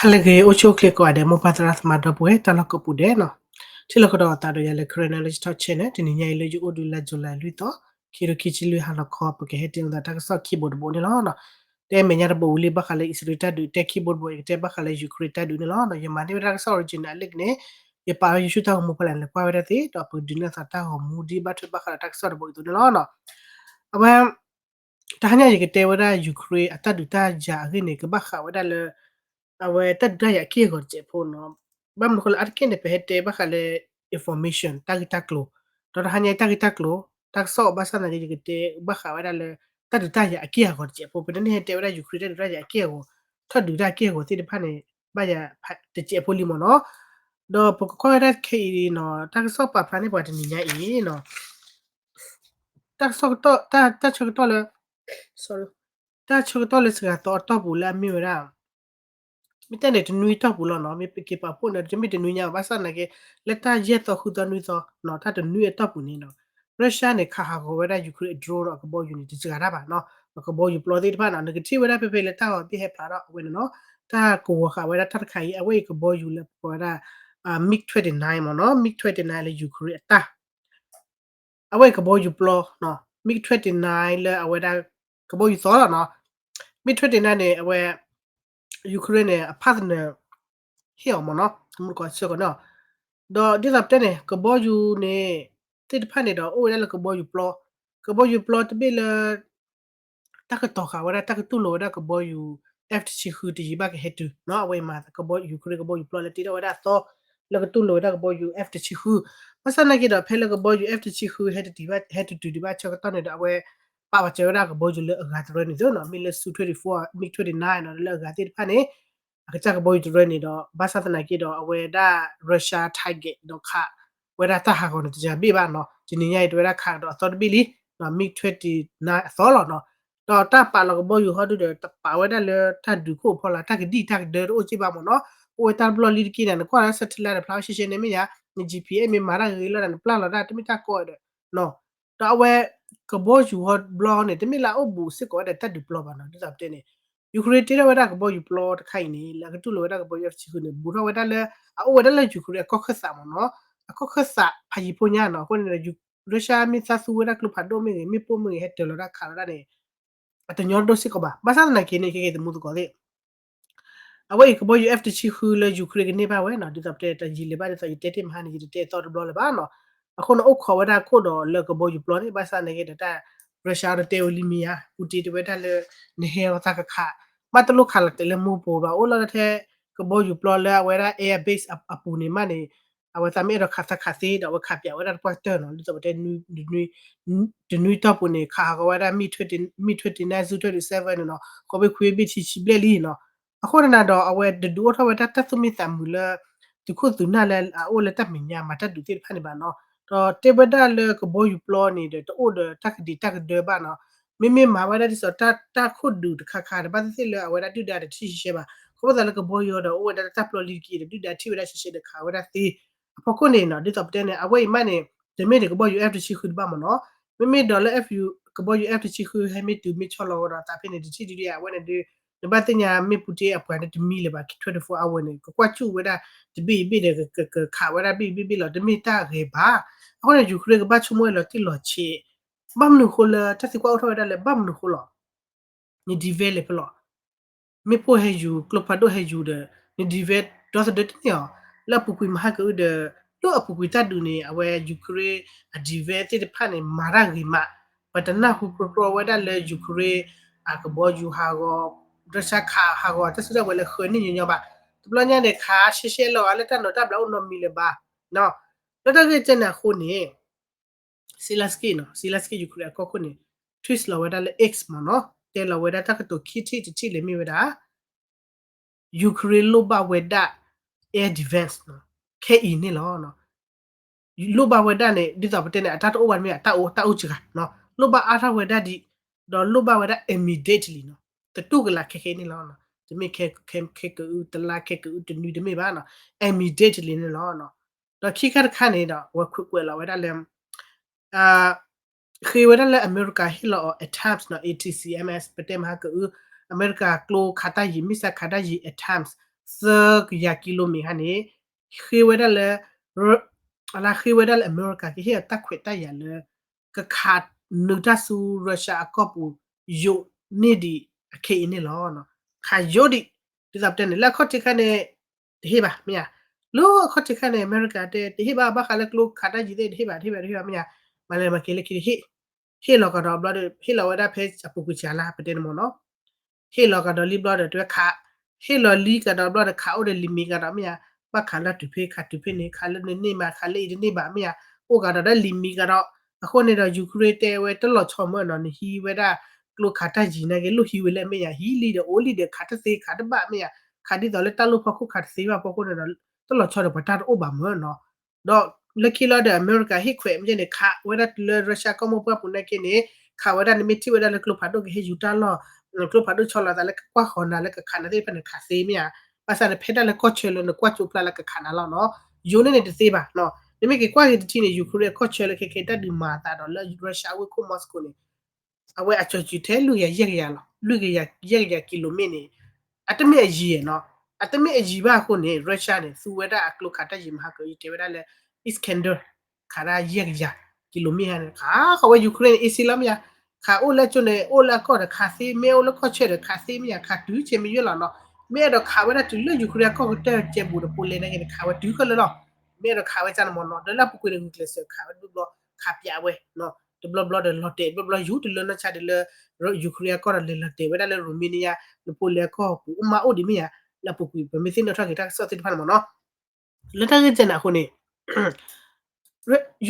ဟါလၢအဂ့ၤ အိၣ်ဆူၣ်အိၣ်ချ့ကိးဂၤဒဲး မိၢ်ပၢ်သရၣ်သမါဒီပုၢ်ဝဲၢ် တၢ်လီၢ်ကိးပူၤဒဲးနီၤ, ထံၣ်လိာ်ကဒီးအသးဒီးယၤလၢ Karen Knowledge Talk Channel တနံၤညါအံၤလၢယအိၣ်ဒုးလါ July လွံၢ်သီ ခံကထိခံဆံလွံၢ် ဟါလီၤခီ ပကဟဲတဲလိာ်သးတၢ်ကစီၣ်ခံဘိတဘိန့ၣ်လီၤ. တဲမဲာ်ညါတဘိဝံၤလံ ဘၣ်ဃးလၢအံၣ်စရ့လးတၢ်ဒုး တဲခံဘိတဘိ ယကတဲဘၣ်ဃးလၢ Ukraine တၢ်ဒုးန့ၣ်လီၤ. ယမၤန့ၢ်ဝဲဒၣ်တၢ်ကစီၣ် original အလၢၢ်ကန့ၣ် ယပာ်ဝဲ YouTube တၢ်ဂီၤမူဖီလာ်န့ၣ် ကွၢ်ဝဲဒၣ်သ့ ဒီးပကဒုးနဲၣ်သးတၢ်ဂီၤမူဒ်ဘၣ်ထွဲဘၣ်ဃးဒီးတၢ်ကစီၣ်တဘိအသိးန့ၣ်လီၤ. အဝဲ တဟါညါယကတဲဝဲဒၣ် Ukraine အတၢ်ဒုးတၢ်ယၤအဂ့ၢ်န့ၣ် ကဘၣ်ဃးဝဲဒၣ်လၢ အဝဲတၢ်ဒုးတၢ်ယၤအက့ၢ်အဂီၤတစဲးဖိနီၤ. ဘၣ်မနုၤဃိလၢအါတက့ၢ်န့ၣ် ပဟဲတဲဘၣ်ဃးလၢ information တၢ်ဂ့ၢ်တၢ်ကျိၤ, ဒီးတဟါညါအံၤတၢ်ဂ့ၢ်တၢ်ကျိၤ တၢ်ကစီၣ်အီၤဘၣ်ဆၣ်သနာ်က့ ယကတဲဘၣ်ဃးဝဲဒၣ်လၢ တၢ်ဒုးတၢ်ယၤအက့ၢ်အဂီၤတစဲးဖိ, ပတန့ၢ်ဟဲတဲဝဲဒၣ် Ukraine တၢ်ဒုးတၢ်ယၤအက့ၢ်အဂီၤ, ထီၣ်ဒုးတၢ်အက့ၢ်အဂီၤသ့ၣ်တဖၣ်န့ၣ် ဘၣ်ယၤတစဲးဖိလံမ့ၢ်နီၤ. ဒီးပကကွၢ်ဝဲဒၣ်ခဲအံၤနီၤ တၢ်ကစီၣ်ပာ်ဖျါန့ၢ်ပှၤတနံၤညါအံၤနီၤ တၢ်ကစီၣ်ကတီၢ် တၢ် တၢ်ဆၢကတီၢ်လၢ sorry တၢ်ဆၢကတီၢ်လၢစှၤသီအတီၢ်ပူၤလၢအမ့ၢ်ဝဲဒၣ် မ့ၢ်တဲန့ၣ် တနွံတီၢ်ပူၤလီၤနီၤ, မ့ၢ်ပက့ၤပာ်ဖှိၣ်န့ၣ် တမ့ၢ်တနွံညါဘၣ်, ဘၣ်ဆၣ်သနာ်က့ လၢတၢ်ယဲၢ်သီဃုသီနွံသီနီၤ တၢ်တနွံအတီၢ်ပူၤန့ၣ်နီၤ Russia န့ၣ် ခးဟးဂီၤဝဲဒၣ် Ukraine အ drone ဒီးအကဘီယူၤန့ၣ် တစှၤတၢ်ဘၣ်နီၤ, အကဘီယူၤပျီသ့ၣ်တဖၣ်နီၤ နကထံၣ်ဝဲဒၣ်ဖဲဖဲလၢတၢ်ဂီၤဘ့ၣ်ဟဲဖျါထီၣ်အဝဲန့ၣ်နီၤ, တၢ်ကဝီၤဃာ်ဝဲဒၣ်တၢ်တခါအံၤ အဝဲအံၤကဘီယူၤလၢပကိးဝဲဒၣ် MiG twenty-nine မ့ၢ်နီၤ, MiG twenty-nine လၢ Ukraine အတၢ် အဝဲကဘီယူၤပျီနီၤ, MiG twenty-nine လၢအဝဲဒၣ် ကဘီယူၤသီလီၤနီၤ, MiG twenty-nine န့ၣ် အဝဲ Ukraine န့ၣ် အ partner ဟ့ၣ်အီၤမ့ၢ်နီၤ, မူတကိးဆၢကီးန့ၣ်, ဒီးဒ်သိးပတဲန့ၣ် ကဘီယူၤန့ၣ် သ့ၣ်တဖၣ်န့ၣ်ဒီး အိၣ်ဝဲဒၣ်လၢကဘီယူၤပျီ, ကဘီယူၤပျီတဘ့ၣ်လၢ တၢ်ကတီၤဃာ်ဝဲဒၣ် တၢ်ကတူၢ်လိာ်ဝဲဒၣ်ကဘီယူၤ F တဆံဃု တယံာ်ဘၣ်ကဟဲတုၤနီၤ, အဝဲအံၤမ့ၢ် Ukraine ကဘီယူၤပျီလၢတ့ထီၣ်ဝဲဒၣ်အသီ လၢကတူၢ်လိာ်ဝဲဒၣ်ကဘီယူၤ F တဆံဃု, ဘၣ်ဆၣ်သနာ်က့ဒီး ဖဲလၢကဘီယူၤ F တဆံဃု ဟဲတတုၤဒံးဘၣ် ဟဲတတုၤဒံးဘၣ်ဆၢကတီၢ်န့ၣ်ဒီး အဝဲ ပာ်ပာ်စၢၤဝဲဒၣ်ကဘီယူၤလၢအဂၤတရၢန့ၣ်သ့နီၤ, မ့ၢ်လၢ Su twenty-four MiG twenty-nine နီၤ လၢအဂၤသ့ၣ်တဖၣ်န့ၣ် အကစၢ်ကဘီယူၤတရၢန့ၣ်ဒီး ဘၣ်ဆၣ်သနာ်က့ဒီး အဝဲဒၣ် Russia target ဒီးခးဝဲဒၣ်တၢ်ဟးဂီၤန့ၣ် တယၤဘ့ၣ်ဘၣ်နီၤ, တနံၤညါအံၤ တဝဲဒၣ်ခးကဒီးအသီတဘ့ၣ်လံ, MiG twenty-nine အသီလီၤနီၤ, ဒီးတၢ်ပာ်လီၤကဘီယူၤဟီဒုဒီး တပာ်ဝဲဒၣ်လၢတၢ်ဒုးခိၣ်ဖီလာ် တၢ်ကဒံၣ်တၢ်ကဒၢတအိၣ်က့ၢ်ဘၣ်မ့ၢ်နီၤ, အိၣ်ဝဲတၢ်တဘျီလံတက့ၢ်န့ၣ် နကွၢ်လၢ satellite န့ၣ် ဖျါအီၤရှဲရှဲန့ၣ်မ့ၢ်ယါ, န GPS မ့ၢ်မၤတၢ်ဂ့ၤဂ့ၤလီၤဒီး နပျၢ်လီၤတၢ် တမ့ၢ်တၢ်ကီဒီး ဒီးအဝဲ ကဘီယူၤဟီတဘျီန့ၣ် တမ့ၢ်လၢအအိၣ်ဘူးစ့ၢ်ကီးဝဲဒီးတၢ်ဒုးပျီဘၣ်နီၤ, ဒ်သိးပတဲန့ၣ် Ukraine တ့ထီၣ်ဝဲဒၣ်ကဘီယူၤပျီတခါအံၤန့ၣ် လၢအကတူၢ်လိာ်ဝဲဒၣ်ကဘီယူၤ F တဆံဃုန့ၣ် ဘူးထီၣ်ဝဲဒၣ်လၢ အအိၣ်ဝဲဒၣ်လၢ Ukraine အကီၢ်ခၢၣ်သးမ့ၢ်နီၤ, အကီၢ်ခၢၣ်သးဖးယံၤဖိညါနီၤ, အဃိန့ၣ်ဒီး Russia မ့ၢ်သးသူဝဲဒၣ်ကျိဖးဒိၣ်မ့ၢ်ဂ့ၤ မ့ၣ်ပိၢ်မ့ၢ်ဂ့ၤ ဟဲတၢၤလီၤတၢ်ခးလီၤတၢ်န့ၣ် အတညီဒိၣ်စ့ၢ်ကီးဘၣ်, ဘၣ်ဆၣ်သနာ်က့န့ၣ် ခဲက့ၤသမူသကိးသ့ၣ် အဝဲအံၤကဘီယူၤ F တဆံဃု လၢ Ukraine ကန့ၢ်ဘၣ်ဝဲနီၤ, ဒ်သိးပတဲတယံာ်လၢၤဘၣ် ဒ်သိးယတဲတ့ၢ်မဟါန့ၣ် ယတတဲအသီတဘျီလၢၤဘၣ်နီၤ, အဃိန့ၣ်အိၣ်ခိးဝဲဒၣ်ခိၣ်ဒီးလၢကဘီယူၤပျီန့ၣ် ဘၣ်ဆၣ်သနာ်က့ဒီးတၢ် Russia တတဲဝဲလံမ့ၢ်ယါ, Putin တဝဲဒၣ်လၢ နဟဲလီၤသးကခး, ဘၣ်တလိၣ်ခးလီၤတဲာ်လၢမူပူၤဘၣ် အိၣ်လီၤထဲ ကဘီယူၤပျီလၢအဝဲဒၣ် air base အပူၤန့ၣ်မးန့ၣ် အဝဲသးမ့ၢ်အဲၣ်ဒိးခးသးခးသ့ဒီး အဝဲခးပၠးဝဲဒၣ်တပှၢ်တၢၢ်နီၤ, ဒ်သိးပတဲ တနွံတီၢ်ပူၤန့ၣ် ခးဟးဂီၤဝဲဒၣ် MiG twenty-nine, Su twenty-seven န့ၣ်နီၤ, ဃီဘ့ၣ်ခွံဘ့ၣ်ဆံဆံဘျဲၣ်လံနီၤ, အဃိန့ၣ်ဒီး အဝဲတဒုးအိၣ်ထီၣ်ဝဲဒၣ်တၢ်သူၣ်မံသးမုာ်လၢ သုးခိၣ်သုးနၢ်လၢအအိၣ်လၢတၢ်မဲာ်ညါမၤတၢ်ဒုးသ့ၣ်တဖၣ်န့ၣ်ဘၣ်နီၤ, ဒီးတဲဝဲဒၣ်လၢကဘီယူၤပျီန့ၣ်ဒီး တအိၣ်ဒီးတၢ်ကဒံးတၢ်ကဒၢဘၣ်နီၤ, မ့မ့ၢ်မၤဝဲဒၣ်ဒ်သိးတၢ် တၢ်ခိၣ်ဒုးတခါခါဒီး ဘၣ်သ့ၣ်သ့ၣ်လၢအဝဲဒၣ်ဒုၣ်ဒါဒီးတထံၣ်ရှဲရှဲဘၣ်, ခီဖျိသးလၢကဘီယူၤဒီး အိၣ်ဝဲဒၣ်တၢ်ပျီလံတက့ၢ်ဒီး ဒုၣ်ဒါထံၣ်ဝဲဒၣ်ရှဲရှဲဒီးခးဝဲဒၣ်သ့, အဖီခိၣ်န့ၣ်နီၤ, ဒ်သိးပတဲန့ၣ် အဝဲအံၤမးန့ၣ် တမ့ၢ်ဒီးကဘီယူၤ F တဆံဃုတဘၣ်မ့ၢ်နီၤ, မ့မ့ၢ်ဒီးလၢ F ကဘီယူၤ F တဆံဃု ဟဲမ့ၢ်တုၤမ့ၢ်ဆီလီၤဝဲဒီး သးဖဲန့ၣ် တထံၣ်ဒုဒုယၤ အဝဲန့ၣ်ဒုး နဘၣ်သ့ၣ်ညါမ့ၢ် Putin အပှၤန့ၣ်တမံလၢၤဘၣ် twenty-four hour န့ၣ် ကကွၢ်စူၣ်ဝဲဒၣ် တဘ့ၣ်အံၤဘ့ၣ်ဒီး ကခးဝဲဒၣ်ဘ့ၣ်အံၤဘ့ၣ်ဘ့ၣ်လီၤ တမ့ၢ်တၢ်ဂ့ၤဘၣ်, အဃိန့ၣ် Ukraine ကဘၣ်ဆိကမိၣ်ဝဲလီၤတံၢ်လီၤဆဲး, ဘၣ်မနုၤဃိလၢတၢ်သံကွၢ်အိၣ်ထီၣ်ဝဲဒၣ်လၢ ဘၣ်မနုၤဃိလီၤ န defense လဲၤဖဲလဲၣ်, မ့ၣ်ပိၢ်ဟဲယူၤ ကျိဖးဒိၣ်ဟဲယူၤဒီး န defense ဒီသဒၢတန့ၢ်အီၤ, လၢအပူၤကွံာ်မဟါကအုဒီး လၢအပူၤကွံာ်တၢ်ဒုးန့ၣ် အဝဲ Ukraine အ defense သ့ၣ်တဖၣ်န့ၣ် မၤတၢ်ဂ့ၤမး, ပတနၢ်ဟူကြီကြီဝဲဒၣ်လၢ Ukraine အကဘီယူၤဟးဂီၤ Russia ခးဟးဂီၤ တၢ်စုတၢ်ဝဲၤလၢဃၢၤန့ၢ်ညီညီဘၣ်, တဘျီညါန့ၣ် ခးရှဲရှဲလီၤ အလၢတၢ်နိးတၢ်ဘျးအိၣ်နီတမံၤလၢၤဘၣ်, လၢတၢ်ဂ့ၢ်ကဲန့ၣ်အဃိန့ၣ် Zelensky နီၤ Zelensky Ukraine အကီၢ်ခိၣ်န့ၣ် tweet လီၤဝဲဒၣ်လၢ X မ့ၢ်နီၤ, တဲလီၤဝဲဒၣ်တၢ်ကတိၤခံထံၣ်တထံၣ်လၢမ့ၢ်ဝဲဒၣ် Ukraine လိၣ်ဘၣ်ဝဲဒၣ် air defense နီၤ, ခဲအံၤန့ၣ်လီၤ. လိၣ်ဘၣ်ဝဲဒၣ်န့ၣ် ဒ်သိးပတဲန့ၣ် အတၢ်တအိၣ်ဘၣ်န့ၣ်မ့ၢ် အတၢ်အိၣ် တၢ်အိၣ်စှၤနီၤ, လိၣ်ဘၣ်အါထီၣ်ဝဲဒၣ်ဒံး, ဒီးလိၣ်ဘၣ်ဝဲဒၣ် immediately နီၤ, တတူၢ်ကလာ်ခဲခဲန့ၣ်လီၤ. တမ့ၢ်ခဲ ခဲ ခဲကအု တလါ ခဲကအု တနွံတမ့ၢ်ဘၣ်နီၤ, immediately န့ၣ်လီၤ. ဒီးခံခါတခါန့ၣ်ဒီး အဝဲခွဲးကွဲးလီၤဝဲဒၣ်လၢ ဃ့ဝဲဒၣ်လၢအမဲရကၤဟ့ၣ်လီၤအီၤ ATACMS နီၤ, ATACMS ပတဲမဟါကအု အမဲရကၤကျိခးတၢ်ယံၤ missile ခးတၢ်ယံၤ ATACMS သၢကယၤကံလိမ့ၣ်ဟါန့ၣ် ဃ့ဝဲဒၣ်လၢ အလါဃ့ဝဲဒၣ်လၢအမဲရကၤ ကဟ့ၣ်အီၤတၢ်ခွဲးတၢ်ယာ်လၢ ကခးနုာ်တၢ်ဆူ Russia အကီၢ်ပူၤ ယိာ်န့ၢ်ဒံးအခဲအံၤန့ၣ်လီၤ. ခးယိာ်ဒံး ဒ်သိးပတဲန့ၣ် လၢအခီၣ်ထံးခါန့ၣ် တဟ့ၣ်ဘၣ် မ့ၢ်ဧါ. လၢအခီၣ်ထံးခါန့ၣ် အမဲရကၤတဲ တဟ့ၣ်ဘၣ် ဘၣ်ဃးလၢကျိခးတၢ်ယံၤသ့ၣ် တဟ့ၣ်ဘၣ် တဟ့ၣ်ဘၣ် တဟ့ၣ်ဘၣ် မ့ၢ်ဧါ. မၤလဲၤမၤက့ၤလၢခံတဟ့ၣ် ဟ့ၣ်လီၤကဒီးဘျီဒီး ဟ့ၣ်လီၤဝဲဒၣ်ဖဲအပူၤကွံာ်စှၤလါ ပတဲန့ၣ်မ့ၢ်နီၤ. ဟ့ၣ်လီၤကဒီးလံဘျီဒီး တဝဲခး ဟ့ၣ်လီၤလံကဒီးဘျီဒီး ခးအိၣ်ဒီးလံာ်မံၤကဒီး မ့ၢ်ဧါ. ဘၣ်ခးလၢတုၤဖဲ ခးတုၤဖဲန့ၣ် ခးလၢနန့ၢ်မး ခးလၢအံၤတန့ၢ်ဘၣ် မ့ၢ်ဧါ. အိၣ်ကဒီးဒီးလံာ်မံၤကဒီး အဃိန့ၣ်ဒီး Ukraine တဲဝဲတလီၤဆီမ့ၢ်နီၤ နဟံးဝဲဒၣ် ကျိခးတၢ်ယံၤနာ်က့ လိၣ်ဟံးဝဲလဲၣ် မ့ၢ်ဧါ. ဟံးလံဒီးအိၣ်လံဒီး ခးတသ့ခးတဘၣ် မ့ၢ်ဧါ. ခးဒ်သိးလၢတၢ်လိၣ်ဖီခိၣ်ခးတသ့ဘၣ်ဖီခိၣ်န့ၣ်ဒီး တလီၤဆီဒီးပှၤတၢ်တအိၣ်ဘၣ်မ့ၢ်နီၤ. ဒီးလၢခံလီၤဒီး အမဲရကၤဟ့ၣ်ခွဲးမ့ၢ်န့ၣ် ခးဝဲဒၣ်လၢ Russia ကီၢ်မိၢ်ပှၢ်ပူၤနာ်က့န့ၣ် ခးဝဲဒၣ် နမ့ၢ်ထံၣ်ဝဲဒၣ်လၢကျိဖးဒိၣ်ကဟဲယူၤတၢ်လီၢ် ကျိဖးဒိၣ်ဆီလီၤသးလၢကကွၢ်ဃီၤနၤလၢကခးနၤသ့ၣ်တဖၣ်န့ၣ် ခးသ့ မ့ၢ်ဧါ. ဘၣ်ဆၣ်န့ၣ် ဖဲဒၣ်လၢကီၢ်ဆၢလၢနကွၢ်ကၠိဖျါလၢကခးနၤလီၤနီၤ. ယိၤန့ၣ်န့ၣ်တသ့ဘၣ်နီၤ. နမ့ၢ်က့ၤကွၢ်က့ၤတထံၣ်န့ၣ် Ukraine အကီၢ်ဆၢလၢခဲခဲတၢ်ဒုးမၤအသးဒီးလၢ Russia ဝ့ၢ်ခိၣ် Moscow န့ၣ် အဝဲအကၠီၤစုၤထဲလွံၢ်ကယၤယဲၢ်ကယၤလီၤ လွံၢ်ကယၤယဲၢ်ကယၤကံလိမ့ၣ်န့ၣ် အတမ့ၢ်အယံၤနီၤ. အတမ့ၢ်အယံၤဘၣ်အဃိန့ၣ် Russia န့ၣ် သူဝဲဒၣ်အကျိခးတၢ်ယံၤမဟါကၢ ယတဲဝဲဒၣ်လၢ Iskander ခးဒၣ်ယဲၢ်ကယၤကံလိမ့ၣ်ဟါန့ၣ် ခးဃီၤဝဲ Ukraine န့ၣ် easy လီၤ မ့ၢ်ဧါ. ခးအိၣ်လၢကၠိန့ၣ် အိၣ်လၢအကီၢ်ဒီးခးသ့ မ့ၢ်အိၣ်လၢကီၢ်ဆၢဒီးခးသ့ မ့ၢ်ဧါ. ခးတုၤဆဲးမံယွဲၢ်လီၤနီၤ. မ့ၢ်အဲၣ်ဒိးခးဝဲဒၣ်တုၤလၢ Ukraine အကီၢ်ကတၢၢ်ကဲဘူးဒီး Poland နာ်က့န့ၣ် ခးဝဲတုၤခဲလၢာ်လီၤ. မ့ၢ်အဲၣ်ဒိးခးဝဲကန့ၣ်မ့ၢ်နီၤ. ဒီးလၢအပူၤကွံာ်န့ၣ် ဂုာ်ကျဲးစၢးခးဝဲတဘျီဘျီ ခးပၠးဝဲ တဘျီဘျီဒီးလီၤတဲာ်တဘျီဘျီ ယူၤတလၢနီၢ်ဆါဒီးလၢ Ukraine အကီၢ်ဒီးလဲၤလီၤတဲာ်ဝဲဒၣ်လၢ Romania လၢ Poland အကီၢ်ပူၤ အိၣ်မးအိၣ်ဒံး မ့ၢ်ဧါ. လၢအပူၤကွံာ် ပမ့ၢ်သ့ၣ်နီၣ်ထီၣ်က့ၤတၢ်ကစီၣ်သ့ၣ်တဖၣ်န့ၣ်မ့ၢ်နီၤ. လၢတၢ်ဂ့ၢ်ကဲန့ၣ်အဃိန့ၣ်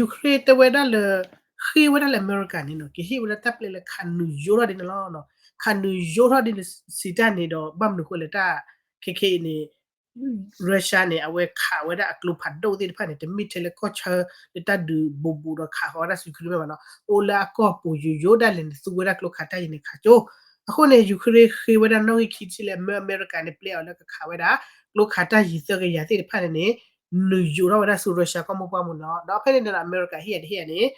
Ukraine တဲဝဲဒၣ်လၢ ဃ့ဝဲဒၣ်လၢအမဲရကၤန့ၣ်နီၤ ကဟ့ၣ်ဝဲဒၣ်တၢ်ပျဲလၢခးနုာ်ယိထီၣ်ဒ်န့ၣ်လီၤ. ခးနုာ်ယိထီၣ်ဒ်န့ၣ်စံးတၢ်န့ၣ်ဒီး ဘၣ်မနုၤဃိလဲၣ် တၢ်ခဲခဲအံၤန့ၣ် Russia န့ၣ် အဝဲခးဝဲဒၣ်အကျိဖးဒိၣ်သ့ၣ်တဖၣ်န့ၣ် တမ့ၢ်ထဲလၢကီၢ်ဆၢ လၢတၢ်ဒုးဘူးဘူးဒီးခးဃီၤဝဲဒၣ်ဆူ Ukraine မ့ၢ်ဘၣ်နီၤ. အိၣ်လၢအကီၢ်ပူၤယိယိဒၣ်လဲာ်န့ၣ် သူဝဲဒၣ်ကျိခးတၢ်ယံၤန့ၣ်ခးကၠိ. အဃိန့ၣ် Ukraine ဃ့ဝဲဒၣ်နီၣ်ဂံၢ်ခံထံၣ်လၢအမဲရကၤန့ၣ် ပျဲအီၤလၢကခးဝဲဒၣ် ကျိခးတၢ်ယံၤသၢကယၤသ့ၣ်တဖၣ်န့ၣ်န့ၣ် နုာ်ယိထီၣ်ဝဲဒၣ်ဆူ Russia ကီၢ်မိၢ်ပှၢ်မူၤန့ၣ်လီၤ. ဒီးဖဲန့ၣ်ဒီး အမဲရကၤဟ့ၣ်ယၤတဟ့ၣ်ယၤန့ၣ်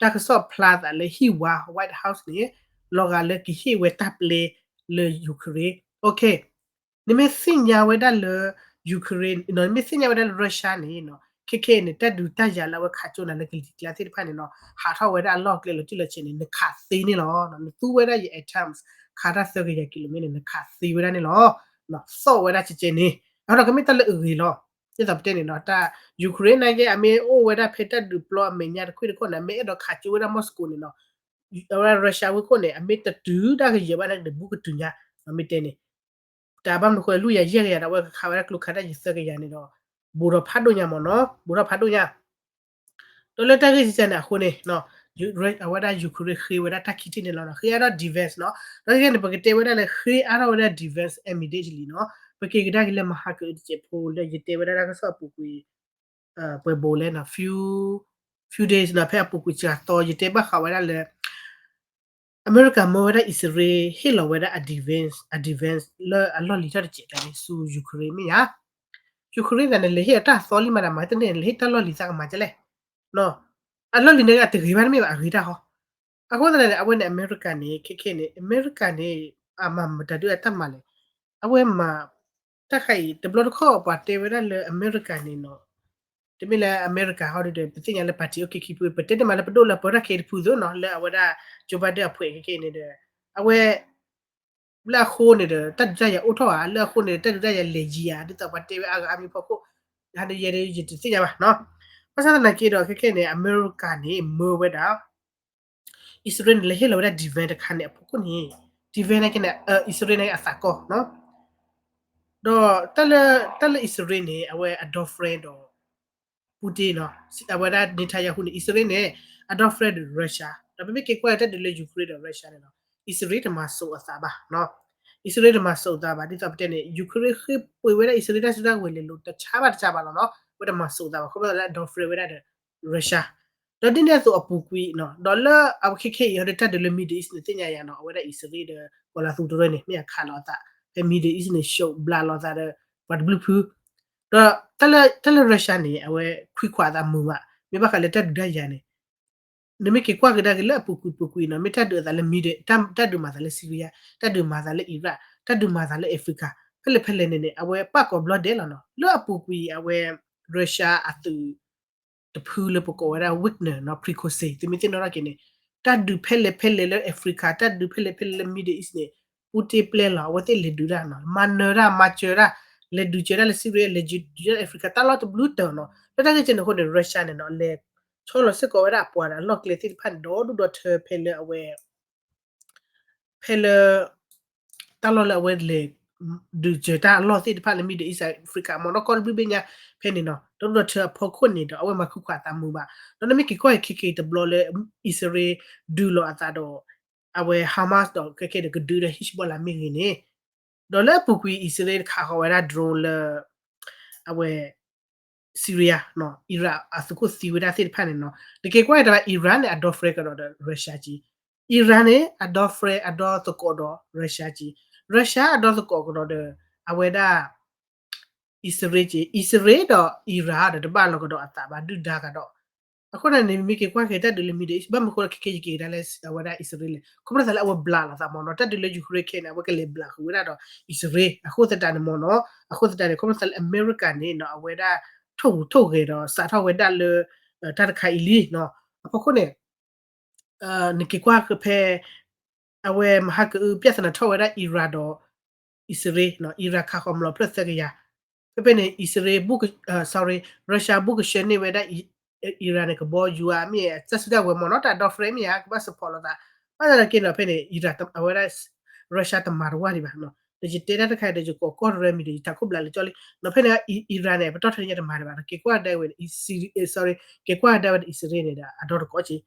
တၢ်ကစီၣ်ဖျါသးလၢဟံၣ်ဝါ White House န့ၣ် လီၤဂာ်လၢကဟ့ၣ်ဝဲတၢ်ပျဲလၢ Ukraine. နမ့ၢ်သ့ၣ်ညါဝဲဒၣ်လၢ Ukraine နမ့ၢ်သ့ၣ်ညါဝဲဒၣ်လၢ Russia န့ၣ် ခဲခဲအံၤန့ၣ် တၢ်ဒုးတၢ်ယၤလၢအဝဲခးကၠိနၤလၢကလံၤကျါသ့ၣ်တဖၣ်န့ၣ်နီၤ ဟးထီၣ်ဝဲဒၣ်အလီၢ်အကျဲလီၤတံၢ်လီၤဆဲးန့ၣ် နခးသ့န့ၣ်လီၤ. နသူဝဲဒၣ်ယ atoms ခးတၢ်သၢကယၤကံလိမ့ၣ်န့ၣ် နခးသ့ဝဲဒၣ်န့ၣ်လီၤ. သီၣ်ဝဲဒၣ်ကဲကဲန့ၣ် အဃိဒီးကမ့ၢ်တၢ်လၢအဂ့ၤလီၤ. ဒ်သိးပတဲန့ၣ်နီၤ တၢ် Ukraine နာ်က့ အမ့ၢ်အိၣ်ဝဲဒၣ်ဖဲတၢ်ဒုးပျီအမဲာ်ညါတခွံၣ်တခီန့ၣ် အမ့ၢ်အဲၣ်ဒိးခးကၠိဝဲဒၣ် Moscow န့ၣ်နီၤ အဝဲဒၣ် Russia ဝ့ၢ်ခိၣ်န့ၣ် အမ့ၢ်တတုၤဒၣ်ကယဲၢ်ဘၣ်န့ၣ် တဘူးကတုၤညါ မ့ၢ်တဲန့ၣ် တၢ်ဘၣ်မနုၤဃိ လွံၢ်ကယၤယဲၢ်ကယၤဒီး အဝဲခးဝဲဒၣ်ကျိခးတၢ်ယံၤသၢကယၤန့ၣ်ဒီး ဘူးဒီးဖးဒိၣ်ညါမ့ၢ်နီၤ ဘူးဒီးဖးဒိၣ်ညါ ဒီးလၢတၢ်ဂ့ၢ်ကဲန့ၣ်အဃိန့ၣ် အဝဲဒၣ် Ukraine ဃ့ဝဲဒၣ်တၢ်ခံထံၣ်န့ၣ်လီၤ. ဃ့အါထီၣ် defense နီၤ ဒီးခဲန့ၣ် ပကတဲဝဲဒၣ်လၢဃ့အါထီၣ်ဝဲဒၣ် defense immediately နီၤ ပက့ၤကဒါက့ၤလၢမဟါကအုးတစဲးဖိလၢယတဲဝဲဒၣ်တၢ်ကစီၣ်အပူၤကွံာ် ပှဲၤဘိးလဲၣ်နီၤ few few days နီၤ ဖဲအပူၤကွံာ်စှၤသီ ယတဲဘၣ်ဃးဝဲဒၣ်လၢ အမဲရကၤမၢဝဲဒၣ်အံၣ်စရ့လး ဟ့ၣ်လီၤဝဲဒၣ်အ defense အ defense လၢအလီၢ်လံၤထီၣ်တစဲးတၢ်န့ၣ် ဆူ Ukraine မ့ၢ်ဧါ. Ukraine န့ၣ် လဲၤဟ့ၣ်အတၢ်သီလံမးဒၣ်မး တန့ၢ်လဲၤဟ့ၣ်တၢ်လီၢ်လံၤသးကမၤကလဲၣ် အလီၢ်လံၤန့ၣ်အတဂ့ၤဘၣ်တမ့ၢ်ဘၣ် အဂ့ၤတၢ်ဃီ. အဃိသတးန့ၣ် အဝဲန့ၣ် အမဲရကၤန့ၣ် ခဲခဲန့ၣ် အမဲရကၤန့ၣ် အမၤမတၤဒုးအတၢ်မၤလဲၣ်. အဝဲမၤ တၢ်ခါအံၤ တဘျီတခီၣ်ပှၤတဲဝဲဒၣ်လၢအမဲရကၤန့ၣ်နီၤ တမ့ၢ်လၢအမဲရကၤဟီဒုဒီး ပသ့ၣ်ညါလၢ party အိၣ်ခံခံဖု ပတဲတမံၤလၢပဒိၣ်လၢပၢတၢ်ခံတဖုသိးနီၤ လၢအဝဲဒၣ် Joe Biden အဖှဲးခဲခဲအံၤန့ၣ်ဒီး အဝဲ လၢအဃိန့ၣ်ဒီး တၢ်ဒုးတၢ်ယၤအိၣ်ထီၣ်ဧါ လၢအဃိန့ၣ်ဒီး တၢ်ဒုးတၢ်ယၤလဲၤယံၤဧါ ဒ်သိးပှၤတဲဝဲအါဂၤအါမံၤဖီခိၣ် ဟးဒုးယဲဒုးယတသ့ၣ်ညါဘၣ်နီၤ. ဘၣ်ဆၣ်သနာ်က့ဒီး ခဲခဲန့ၣ် အမဲရကၤန့ၣ် မၢဝဲဒၣ် အံၣ်စရ့လးန့ၣ် လဲၤဟ့ၣ်လီၤဝဲဒၣ် defense တခါန့ၣ် အဖီခိၣ်န့ၣ် defense နာ်က့န့ၣ် အံၣ်စရ့လးန့ၣ်အသးကီၢ်နီၤ ဒီး တၢ်လၢအံၣ်စရ့လးန့ၣ် အဝဲအ girlfriend ဒီး Putin နီၤ အဝဲဒၣ် Netanyahu န့ၣ် အံၣ်စရ့လးန့ၣ် အ girlfriend ဒီး Russia ဒီးပမ့ၢ်က့ၤကွၢ်တၢ်ဒုးလၢ Ukraine ဒီး Russia န့ၣ်နီၤ အံၣ်စရ့လးတမၤစိးအသးဘၣ်နီၤ အံၣ်စရ့လးတမၤစိးအသးဘၣ် ဒ်သိးပတဲန့ၣ် Ukraine ဃ့ပှ့ၤဝဲဒၣ်အံၣ်စရ့လးတၢ်စုတၢ်ဝဲၤလဲၤလိၤတဆါဘၣ်တဆါဘၣ်လီၤနီၤ အဝဲတမၤစိးအသးဘၣ် ခီဖျိလၢအ girlfriend ဝဲဒၣ်ဒီး Russia ဒီးဒ်န့ၣ်အသိးအပူၤကွံာ်နီၤ ဒီးလၢအဝဲခဲခဲအံၤဟီဒီးတၢ်ဒုးလၢ Middle East န့ၣ် သ့ၣ်ညါယၤနီၤ အဝဲဒၣ်အံၣ်စရ့လးဒီး ကီၤလၤသူတရၢန့ၣ် မ့ၢ်အခးလီၤအသး ဖဲ Middle East န့ၣ် ရှုံးဘျးလီၤသးဒီး ပှၤတဘျုးဖု ဒီးတၢ်လၢ တၢ်လၢ Russia န့ၣ် အဝဲခွံခွါအသးမုာ်မး မ့ၢ်ဘၣ်ဃးလၢတၢ်ဒုးတၢ်ယၤန့ၣ် နမ့ၢ်က့ၤကွၢ်ကဒါက့ၤလၢအပူၤကွံာ်ပူၤကွံာ်နီၤ မ့ၢ်တၢ်ဒုးအသးလၢ Middle တၢ်ဒုးမၤသးလၢ Syria တၢ်ဒုးမၤသးလၢ Iraq တၢ်ဒုးမၤသးလၢ Africa ဖဲလဲၣ်ဖဲလဲၣ်န့ၣ်န့ၣ် အဝဲပာ်ကီၤဘျီဒဲးလီၤနီၤ. လၢအပူၤကွံာ်အဝဲ Russia အသုး တဖုလၢပကိးဝဲဒၣ် Wagner နီၤ Prigozhin သုမ့ၢ်သ့ၣ်နီၣ်ထီၣ်က့ၤန့ၣ် တၢ်ဒုးဖဲလဲၣ်ဖဲလဲၣ်လၢ Africa တၢ်ဒုးဖဲလဲၣ်ဖဲလဲၣ်လၢ Middle East န့ၣ် Putin ပျဲလီၤ အဝဲသ့ၣ်လဲၤဒုးတၢ်နီၤ မၤနၢၤတၢ်မၤစၢၤတၢ် လဲၤဒုးစၢၤတၢ်လၢ Syria လဲၤဒုးစၢၤတၢ်လၢ Africa တၢ်လီၢ်တဘျုးတၢၢ်နီၤ လၢတၢ်ဂ့ၢ်ကဲန့ၣ်အဃိန့ၣ် Russia န့ၣ်နီၤ လဲၤဆီလီၤစ့ၢ်ကီးဝဲဒၣ်အပှၤဒီးအလီၢ်ကျဲသ့ၣ်တဖၣ်န့ၣ် ဒီဒူၣ်ဒီထၢဖဲလၢအဝဲ ဖဲလၢ တၢ်လီၢ်လၢအဝဲလဲၤ ဒုးစၢၤတၢ်အလီၢ်သ့ၣ်တဖၣ်လၢ Middle East Africa မ့ၢ်နီၤ ကီၢ်တဘျုးဘ့ၣ်ညါဖဲန့ၣ်နီၤ ဒီဒူၣ်ဒီထၢအဖီခိၣ်န့ၣ်ဒီး အဝဲမၤခုၣ်ခွးအသးမုာ်ဘၣ် ဒီးနမ့ၢ်က့ၤကွၢ်ခဲက့ၤတဘျီလၢ အံၣ်စရ့လး ဒုးလိာ်အသးဒီး အဝဲ Hamas ဒီးခဲကဲဒီးကဒုးဒီး Hezbollah မ့ၢ်ဂ့ၤန့ၣ် ဒီးလၢအပူၤကွံာ်အံၣ်စရ့လးခးဃီၤဝဲဒၣ် drone လၢ အဝဲ Syria နီၤ Iran အသုးခိၣ်သံဝဲဒၣ်သ့ၣ်တဖၣ်န့ၣ်နီၤ နက့ၤကွၢ်တဘၣ် Iran န့ၣ် အဒီ friend ကဒီးဒီး Russia က့ Iran န့ၣ် အဒီ friend အဒီသကိးဒီး Russia က့ Russia အဒီသကိးကဒီးဒီး အဝဲဒၣ် အံၣ်စရ့လးက့ အံၣ်စရ့လးဒီး Iran ဒီးတဘၣ်လီၤကဒီးအသးဘၣ်ဒုၣ်ဒါကဒီး အဃိန့ၣ်န့ၣ် မ့ၢ်က့ၤကွၢ်က့ၤတၢ်ဒုးလၢ Middle East ဘၣ်မနုၤအဃိဒီး ခဲကဲယက့ၤကဒါလၢ အဝဲဒၣ်အံၣ်စရ့လးလဲၣ် ခီဖျိသးလၢအဝဲဘျးလိာ်သးမ့ၢ်နီၤ တၢ်ဒုးလၢ Ukraine ခဲအံၤန့ၣ် အဝဲကလဲၤဘျးဃုာ်ဝဲဒၣ်ဒီးအံၣ်စရ့လး အဃိသတးန့ၣ်မ့ၢ်နီၤ အဃိသတးန့ၣ် ခီဖျိသးလၢအမဲရကၤန့ၣ်နီၤ အဝဲဒၣ် ထိၣ်ဟူးထိၣ်ဂဲၤဒီးစးထီၣ်ဝဲဒၣ်လၢ တၢ်တခါအံၤလံနီၤ အဖီခိၣ်န့ၣ် နက့ၤကွၢ်ဖဲ အဝဲမဟါကအု ပြဿနာ ထီၣ်ဝဲဒၣ် Iran ဒီး အံၣ်စရ့လးနီၤ Iran ခးဃီၤမျိာ်ဖျၢၣ်သၢကယၤ ဖဲဖဲန့ၣ် အံၣ်စရ့လး sorry Russia ဘူးကဆှၢန့ၢ်ဝဲဒၣ် Iran န့ၣ် ကဘီယူၤဧါ မ့ၢ်တၢ်စုကဝဲၤမ့ၢ်နီၤ တၢ်ဒီ friend မ့ၢ်ဧါ ကဘၣ်စပီးလိာ်သး ဘၣ်ဆၣ်သနာ်က့နီၤ ဖဲန့ၣ် Iran အဝဲဒၣ် Russia တမၤတဝၢ်ဒံးဘၣ်နီၤ ဒီးယတဲတၢ်တခါဒီး ယကိးကီၢ်တရၢမံၤဒီး ယထးခိၣ်ဘျးလၢကၠီလံနီၤ ဖဲန့ၣ် Iran န့ၣ် ပတီၢ်ထဲန့ၣ်ညါတမၤဒံးဘၣ်နီၤ က့ၤကွၢ်ကဒါဝဲ sorry က့ၤကွၢ်ကဒါဝဲဒီး အံၣ်စရ့လးန့ၣ်ဒီး အဒီတကိးက့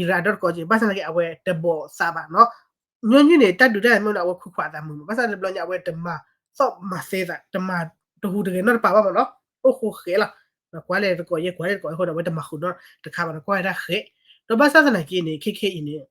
Iran အဒီတကိးက့ ဘၣ်ဆၣ်သနာ်က့ အဝဲတဘီၣ်သးဘၣ်နီၤ ညီနုၢ်န့ၣ် တၢ်ဒုးတၢ်မ့ၢ်နီၤ အဝဲခိးခွါအသးမုာ်မး ဘၣ်ဆၣ်တဘျီညါ အဝဲတမၤသီၣ်မၤသဲသး တမၤတဟူးတဂဲၤနီတပၤဘၣ်မ့ၢ်နီၤ အိၣ်ဃိဃဲလီၤ ကွၢ်လဲၣ်တကိးယဲၢ် ကွၢ်လဲၣ်တကိးအဃိဒီး အဝဲတမၤဃုာ်နီတခါဘၣ်နီၤ ကွၢ်ဝဲဒၣ်ဃဲ ဒီးဘၣ်ဆၣ်သနာ်က့န့ၣ် ခဲခဲအံၤန့ၣ်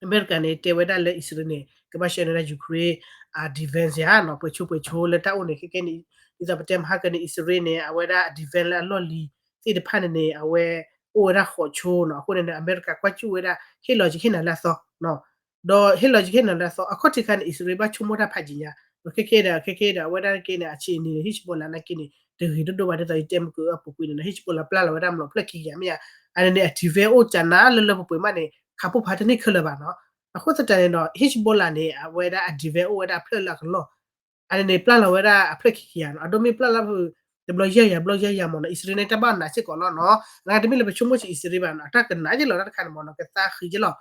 အမဲရကၤန့ၣ် တဲဝဲဒၣ်လၢအံၣ်စရ့လးန့ၣ် ကဘၣ်ဆှၢန့ၢ်ဝဲဒၣ် Ukraine အ defense ဧါနီၤ ပှဲၤဆိပှဲၤဆိလၢတၢ်အိၣ်န့ၣ် ခဲခဲန့ၣ် ဒ်သိးပတဲမဟါကန့ၣ် အံၣ်စရ့လးန့ၣ် အဝဲဒၣ်အ defense လၢအလီၢ်လံၤသ့ၣ်တဖၣ်န့ၣ်န့ၣ် အဝဲအိၣ်ဝဲဒၣ်ဃိးဆိနီၤ အဃိန့ၣ်န့ၣ် အမဲရကၤကွၢ်စူၣ်ဝဲဒၣ် ဟ့ၣ်လီၤကဟ့ၣ်နၤလၢအသီ ဒီးဟ့ၣ်လီၤကဟ့ၣ်နၤလၢအသီ အခီၣ်ထံးခါန့ၣ် အံၣ်စရ့လးဘၣ်ဆိကမိၣ်တၢ်ဖးယံာ်ညါ ဒီးခဲခဲဒီး ခဲခဲဒီး အဝဲဒၣ်က့န့ၣ် အဆံးအနံၤန့ၣ် Hezbollah နာ်က့န့ၣ် တဂ့ၤဒိၣ်ဒိၣ်ဘၣ် ဒ်သိးယတဲမုၢ်ကၢအပူၤကွံာ်န့ၣ် Hezbollah ပျၢ်လီၤဝဲဒၣ်မျိာ်ဖျၢၣ်ခံကယၤမ့ၢ်ဧါ အန့ၣ်န့ၣ် အ defense အိၣ်ကနါလၢလၢပှဲၤပှဲၤမးန့ၣ် ခးပိၢ်ဖးတန့ၢ်ခဲလၢာ်ဘၣ်နီၤ အဃိသတးန့ၣ်ဒီး Hezbollah န့ၣ် အဝဲဒၣ်အ defense အိၣ်ဝဲဒၣ်ဖျၢၣ်လၢအကလီၢ် အန့ၣ်န့ၣ် ပျၢ်လီၤဝဲဒၣ်အဖျၢၣ်ခံကယၤနီၤ အဒိမ့ၢ်ပျၢ်လီၤဖု တဘျီယဲၢ်ယၤ ဘျီယဲၢ်ယၤမ့ၢ်နီၤ အံၣ်စရ့လးန့ၣ်တၢ်ဘၣ်နးစ့ၢ်ကီးလီၤနီၤ နတမ့ၢ်လၢပဆိကမိၣ်ဆံးအံၣ်စရ့လးဘၣ်နီၤ အတၢ်ကနးယဲၢ်လီၤတၢ်တခါန့ၣ်မ့ၢ်နီၤ ကသးဃံးယဲၢ်လီၤ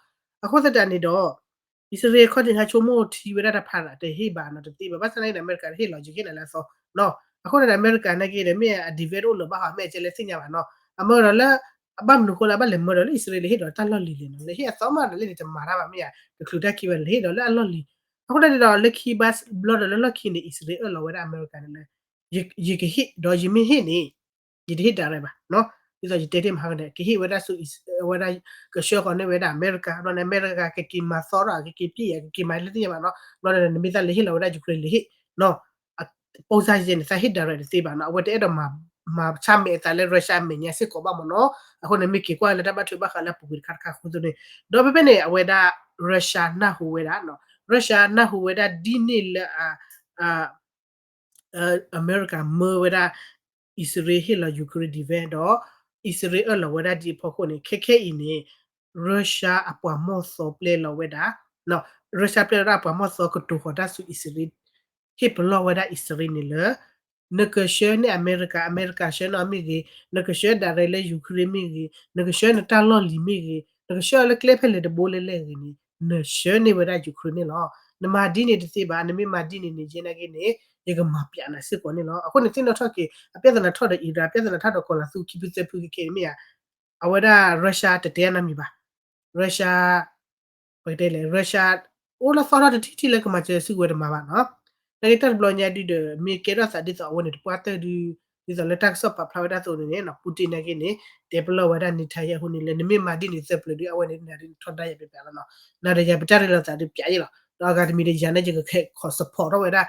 အဃိသတးန့ၣ်ဒီး အံၣ်စရ့လးခီၣ်ထံးခါဆိကမိၣ်ထံဝဲဒၣ်တဖၣ်ဒီး တဟ့ၣ်ဘၣ်နီၤ တသ့ဘၣ် ဘၣ်ဆၣ်သနာ်က့ဒီး အမဲရကၤတဟ့ၣ်လီၤ ယကဟ့ၣ်နၤလၢအသီနီၤ အဃိန့ၣ်ဒီး အမဲရကၤနာ်က့ဒီး မ့ၢ်အ defense အိၣ်လၢၤဘၣ်ဟီ မ့ၢ်အကဲလၢသ့ၣ်ညါဘၣ်နီၤ အမၢဒီးလၢ အဘၣ်မနုၤဃိလၢအဘၣ်လဲၤမၢဒီးလၢအံၣ်စရ့လးလဲၤဟ့ၣ်ဒီးတၢ်လီၢ်လံၤလဲၣ်နီၤ လဲၤဟ့ၣ်အသီမးဒီးလဲၣ်န့ၣ် တမၤတၢ်ဘၣ်မ့ၢ်ဧါ တချုးတၢ်ခံဘၣ်န့ၣ် လဲၤဟ့ၣ်ဒီးလၢအလီၢ်လံၤ အဃိန့ၣ်ဒီး လၢခံဘၣ်ဘျီဒီးလၢလီၢ်ခံန့ၣ် အံၣ်စရ့လးအၢၣ်လီၤဝဲဒၣ်အမဲရကၤန့ၣ်လၢ ယကဟ့ၣ်ဒီးယမ့ၢ်ဟ့ၣ်န့ၣ် ယတဟ့ၣ် direct ဘၣ်နီၤ ဒ်သိးယတဲတ့ၢ်မဟါကန့ၣ် ကဟ့ၣ်ဝဲဒၣ်ဆူ ဝဲဒၣ် ကဆှၢဃီၤန့ၢ်ဝဲဒၣ်အမဲရကၤ ဘျီန့ၣ် အမဲရကၤကက့ၤမၤသီထီၣ် ကက့ၤပျံၤယၤ ကက့ၤမၤလၢသ့ၣ်ညါဘၣ်နီၤ ဘျီန့ၣ် နမ့ၢ်သးလဲၤဟ့ၣ်လီၤဝဲဒၣ် Ukraine လဲၤဟ့ၣ်နီၤ အ ပုံစံ ယဲန့ၣ် သးဟ့ၣ် direct တသ့ဘၣ်နီၤ အဝဲတအဲၣ်ဒိးမၤ မၤဆါမဲာ်အသးလၢ Russia အမဲာ်ညါစ့ၢ်ကီးဘၣ်မ့ၢ်နီၤ အဃိန့ၣ် မ့ၢ်က့ၤကွၢ်လၢတၢ်ဘၣ်ထွဲဘၣ်ဃးလၢအပူၤကွံာ်တခါတခါအဃိသတးန့ၣ် ဒီးဖဲဖဲန့ၣ် အဝဲဒၣ် Russia နၢ်ဟူဝဲဒၣ်နီၤ Russia နၢ်ဟူဝဲဒၣ်ဒ်န့ၣ်လၢ အ အမဲရကၤမၢဝဲဒၣ် အံၣ်စရ့လးဟ့ၣ်လီၤ Ukraine defense ဒီး အံၣ်စရ့လးအၢၣ်လီၤဝဲဒၣ်ဒ်အဖီခိၣ်န့ၣ် ခဲခဲအံၤန့ၣ် Russia အပှၤမီၢ်သီပျဲလီၤဝဲဒၣ် Russia ပျဲလီၤဝဲဒၣ်အပှၤမီၢ်သီကတိၤဃီၤတၢ်ဆူအံၣ်စရ့လး ဟ့ၣ်ပလီၢ်ဝဲဒၣ်အံၣ်စရ့လးန့ၣ်လၢ နကဆှၢန့ၢ်အမဲရကၤ အမဲရကၤဆှၢန့ၢ်အီၤမ့ၢ်ဂ့ၤ နကဆှၢ direct လၢ Ukraine မ့ၢ်ဂ့ၤ နကဆှၢနတၢ်လီၢ်လံၤမ့ၢ်ဂ့ၤ နကဆှၢလၢကျဲဖဲလဲၣ်တဘိလဲၣ်လဲၣ်ဂ့ၤန့ၣ် နဆှၢန့ၢ်ဝဲဒၣ် Ukraine န့ၣ်လီၤ. နမၤဒ်န့ၣ်တသ့ဘၣ် နမ့ၢ်မၤဒ်န့ၣ်န့ၣ် ယဲနာ်က့န့ၣ် ယကမၤပျးနၤစ့ၢ်ကီးန့ၣ်လီၤ. အဃိန့ၣ် သ့ၣ်နီၣ်ထီၣ်က့ၤ အပြဿနာထီၣ်ဒီး Iran ပြဿနာထီၣ်ဒီးကီၤလၤသူခံဖုသၢဖုကကဲန့ၣ်မ့ၢ်ဧါ အဝဲဒၣ် Russia တတဲအနီတမံၤဘၣ်. Russia ပကတဲလဲၣ် Russia အိၣ်လီၤသီထီၣ်တထံၣ်ထံၣ်လၢကမၤစၢၤစုကဝဲၤတမၤဘၣ်နီၤ. နာ်က့တၢ်တဘျီညါဒုဒီး မ့ၢ်ကဲထီၣ်သးဒ်သိးအဝဲန့ၣ်တပှၢ်တၢၢ်ဒု ဒ်သိးလၢတၢ်ကစီၣ်ပာ်ဖျါဝဲဒၣ်အသိးန့ၣ်န့ၣ် Putin နာ်က့န့ၣ် တဲပလီၢ်ဝဲဒၣ် Netanyahu န့ၣ်လၢ နမ့ၢ်မၤဒ်န့ၣ်သၢပျၢၤဒု အဝဲန့ၣ်နၤဒုထီဒါယၤပျးပျးလီၤနီၤ. နၤဒီးယၤပတၢ်ရ့လိာ်သးဒုပျးယဲလီၤ. ဒီးအဂၤတမံၤဒီးယၤန့ၣ် ယကခဲခီ support ထီၣ်ဝဲဒၣ်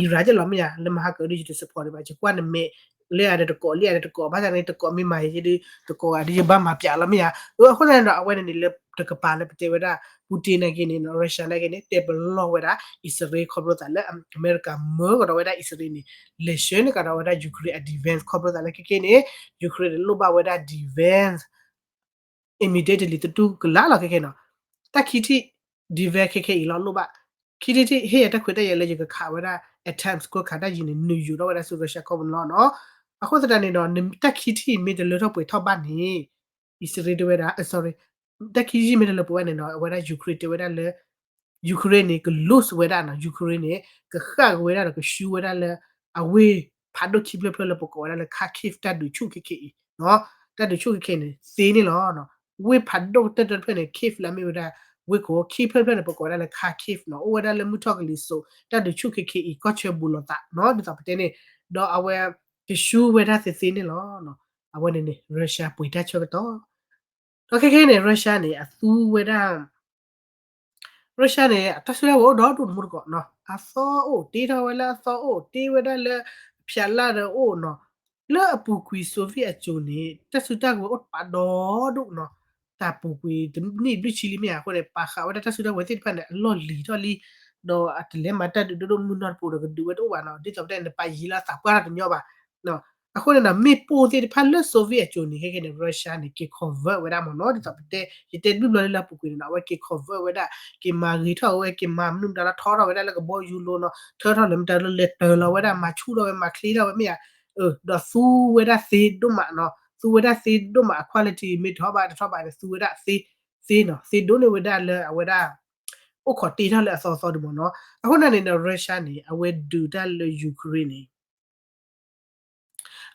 Iran ယဲလီၤမ့ၢ်ဧါ လၢမဟါကဒု ယတ support ဒံးဘၣ် ယကွၢ်နမဲာ် လၢအဒီးတကိး လၢအဒီးတကိး ဘၣ်ဆၣ်န့ၣ် တကိးမ့ၢ်မၤယံၤဒီး တကိးဂၤဒီးယဘၣ်မၤပၠးလီၤမ့ၢ်ဧါ. အဃိသတးန့ၣ်ဒီး အဝဲန့ၣ်န့ၣ် လၢတကပၤလၢပတဲဝဲဒၣ် Putin နာ်က့န့ၣ်နီၤ Russia နာ်က့န့ၣ် တဲပလီၢ်ဝဲဒၣ် အံၣ်စရ့လး ခီဖျိသးလၢအမဲရကၤမၢကဒီးဝဲဒၣ်အံၣ်စရ့လးန့ၣ် လဲၤဆှၢန့ၢ်ကဒီးဝဲဒၣ် Ukraine အ defense ခီဖျိသးလၢခဲခဲန့ၣ် Ukraine န့ၣ်လိၣ်ဘၣ်ဝဲဒၣ် defense immediately တတူၢ်ကလာ်လီၤခဲခဲနီၤ. တၢ်ခံထံၣ် defense ခဲခဲအံၤလီၤလိၣ်ဘၣ်. ခံထံၣ်တထံၣ် ဟ့ၣ်ယၤတၢ်ခွဲးတၢ်ယာ်လၢယကခးဝဲဒၣ် အ tanks ကွဲခးတၢ်ယံၤန့ၣ် နုာ်ယူၤထီၣ်ဝဲဒၣ်ဆူ Russia ခီပူၤန့ၣ်လီၤနီၤ. အဃိသတးန့ၣ်ဒီး တၢ်ခံထံၣ်မ့ၢ်တလၢထီၣ်ပှဲၤထီၣ်ဘၣ်န့ၣ် အံၣ်စရ့လးတဲဝဲဒၣ် sorry တၢ်ခံထံၣ်မ့ၢ်တလၢပှဲၤဘၣ်န့ၣ်နီၤ အဝဲဒၣ် Ukraine တဲဝဲဒၣ်လၢ Ukraine န့ၣ် က lose ဝဲဒၣ်နီၤ Ukraine န့ၣ် ကဃၣ်က့ၤဝဲဒၣ်ဒီးကဆူဝဲဒၣ်လၢ အဝ့ၢ်ဖးဒိၣ်ခံဖျၢၣ်ဖျၢၣ်လၢပကိးဝဲဒၣ်လၢ Kharkiv တၢ်ဒုးဆူၣ်ခဲခဲအံၤနီၤ. တၢ်ဒုးဆူၣ်ခဲခဲန့ၣ် သ့န့ၣ်လီၤ. ဝ့ၢ်ဖးဒိၣ်တဖျၢၣ်တဖျၢၣ်န့ၣ် Kyiv လၢအမ့ၢ်ဝဲဒၣ် ဝ့ၢ်ခိၣ် ခံဖျၢၣ်တဖျၢၣ်န့ၣ် ပကိးဝဲဒၣ်လၢ Kharkiv နီၤ အိၣ်ဝဲဒၣ်လၢမုၢ်ထီၣ်ကလံၤစိး တၢ်ဒုးဆူၣ်ခဲခဲအံၤ ကီၢ်ဆၢဘူးလိာ်သးနီၤ ဒ်သိးပတဲန့ၣ် ဒီးအဝဲ ကဆူဝဲဒၣ်သ့သ့န့ၣ်လီၤ. အဝဲန့ၣ်န့ၣ် Russia ပှ့ၤတၢ်ဆၢကတီၢ် ဒီးခဲခဲန့ၣ် Russia န့ၣ် အသူဝဲဒၣ် Russia န့ၣ် အတၢ်စုတၢ်ဝဲၤအိၣ်ဒီဒူၣ်တမူတကိးနီၤ အသီအိၣ်တ့ထီၣ်ဝဲလၢအသီအိၣ်တ့ဝဲဒၣ်လၢ အဖၠးလၢ်ဒီးအိၣ်နီၤ လၢအပူၤကွံာ် Soviet အစိၤန့ၣ် တၢ်စုတၢ်ကဝဲၤအိၣ်တပၤဒီဒူၣ်နီၤ တၢ်ပူၤကွံာ်တနံၣ်ဘျုးဆံလံမ့ၢ်ဧါ အဃိန့ၣ် ပာ်ဃာ်ဝဲဒၣ်တၢ်စုတၢ်ကဝဲၤသ့ၣ်တဖၣ်န့ၣ် အလီၢ်လံၤထီၣ်လံ ဒီးအတလဲၤမၤတၢ်ဒုးဒိၣ်ဒိၣ်မုၢ်နီၢ်တပူၤဒီးကဒုးဝဲတအိၣ်ဘၣ်နီၤ ဒ်သိးပတဲန့ၣ် ပာ်ယံၤလၢအသးပှၢ်တညီဘၣ် အဃိန့ၣ်ဒီး မ့ၣ်ပိၢ်သ့ၣ်တဖၣ်လၢ Soviet အစိၤန့ၣ် ခဲခဲန့ၣ် Russia န့ၣ် က့ၤ convert ဝဲဒၣ်မ့ၢ်နီၤ ဒ်သိးပတဲ ယတဲဘျုးဘျီလၢလၢအပူၤကွံာ်န့ၣ်နီၤ အဝဲက့ၤ convert ဝဲဒၣ် က့ၤမၤဂ့ၤထီၣ်ဝဲ က့ၤမၤမနုၤမတၤလၢထီထီၣ်ဝဲဒၣ်လၢကဘီယူၤလိၤနီၤ ထၢထီၣ်လၢမတၤလၢလဲၤတၢၤလီၤဝဲဒၣ် မၤဆူၣ်ထီၣ်ဝဲ မၤချ့ထီၣ်ဝဲမ့ၢ်ဧါ ဒီးသူဝဲဒၣ်သ့ဒိၣ်မးနီၤ သူဝဲဒၣ်သ့ဒိၣ်မး အ quality မ့ၢ်တဟီၣ်ဘၣ်တထီၣ်ဘၣ်န့ၣ် သူဝဲဒၣ်သ့ သ့နီၤ သ့ဒိၣ်န့ၢ်ဝဲဒၣ်လၢအဝဲဒၣ် အိၣ်ခိးတ့ထီၣ်လၢအသီသီဒုးမ့ၢ်နီၤ အဃိန့ၣ်န့ၣ်ဒီး Russia န့ၣ် အဝဲဒုးတၢ်လၢ Ukraine န့ၣ်